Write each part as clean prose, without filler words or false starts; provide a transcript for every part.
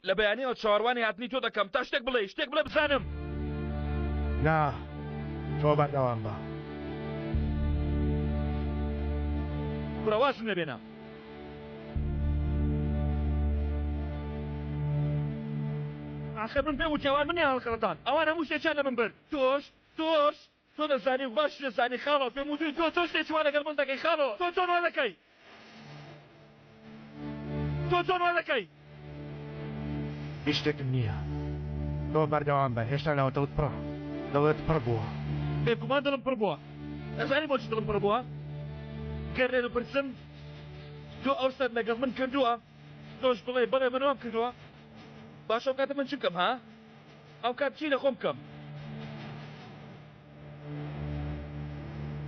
لە بەیانیەوە چاوەڕوانی هاتنی تۆ دەکەم تا شتێک بڵێی، شتێک بڵێ بزانم. نا، تۆ بەردەوام بە. کوڕە وازم لێ بێنە. ئاخر من پێم وتی ئەوان منیان هەڵخەڵەتاند، ئەوان هەموو شتێکیان لە من برد، تۆش، تۆش. تۆ دەزانی و باشیش دەزانی خاڵۆ پێم وتوی تۆ چۆن شتێکی وا لەگەڵ من دەکەی خاڵۆ تۆ چۆن وا دەکەی تۆ چۆن وا دەکەی. هیچ شتێکم نییە تۆ بەردەوام بە هێشتا ناو دڵت پڕە دڵت پڕ بووە. بێگومان دڵم پڕ بووە ئەزانی بۆچی دڵم پڕ بووە گەر لێت بپرسم تۆ ئەو شتەت لەگەڵ من کردووە تۆش بڵێی بەڵێ من وام کردووە باشە ئەو کاتە من چ بکەم ها؟ ئەوکات چی لە خۆم بکەم؟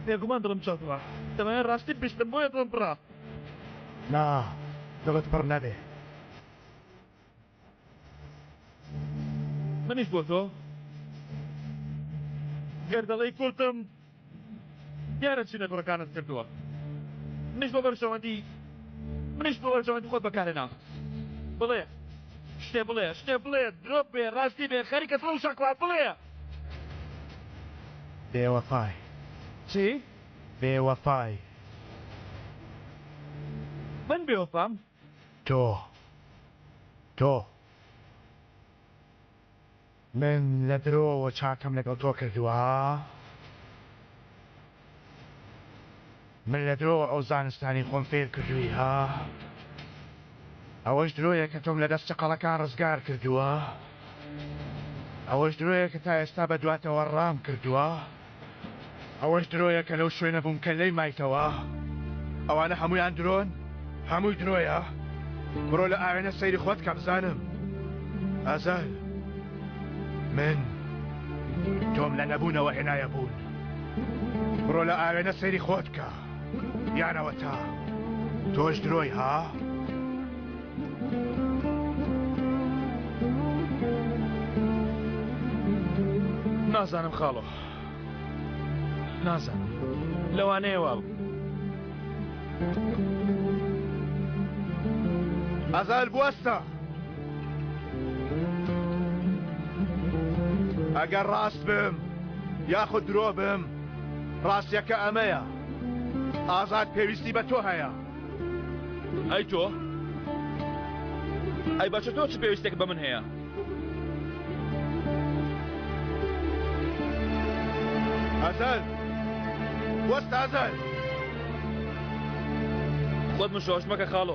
بێگومان دڵم چۆن پڕە. دەمەوێ ڕاستی ببیستم بۆیە دڵم پڕە. نا دڵت پڕ نەبێ. منیش بۆ تۆ. گەر دەڵێی کوڵتم دیارە چی لە کوڕەکانت کردووە. منیش بۆ بەرژەوەندی منیش بۆ بەرژەوەندی خۆت بەکارهێنام. بڵێ. شتێ بڵێ شتێ بڵێ درۆ بێ ڕاستی بێ خەریکە دڵم شەقڵا بڵێ. بێوەفای. چی؟ بێوەفای. من بێوەفام؟ تۆ. تۆ. من لە درۆوە چاکەم لەگەڵ تۆ کردووە ها؟ من لە درۆوە ئەو زانستانەی خۆم فێر کردووی ها؟ ئەوەش درۆیە کە تۆم لە دەست چەقەڵەکان ڕزگار کردووە؟ ئەوەش درۆیە کە تا ئێستا بە دواتەوە ڕام کردووە؟ ئەوەش درۆیە کە لەو شوێنە بووم کە لێی مایتەوە. ئەوانە هەموویان درۆن؟ هەمووی درۆیە؟ بڕۆ لە ئاوێنە سەیری خۆت کە بزانم. ئەزەل، من تۆم لە نەبوونەوە هێنایە بوون. بڕۆ لە ئاوێنە سەیری خۆت کە. یان ئەوەتا تۆش درۆی ها؟ نازانم خاڵۆ نازانم لەوانەیە وا بوو. ئەزال بوەستە ئەگەر ڕاست بم یاخود درۆ بم ڕاستیەکە ئەمەیە ئازاد پێویستی بە تۆ هەیە ئەی تۆ؟ ئەی باشە تۆ چ پێویستێک بە من هەیە؟ ئەزەل وەستە ئەزەل خۆت مشۆش مەکە خاڵۆ.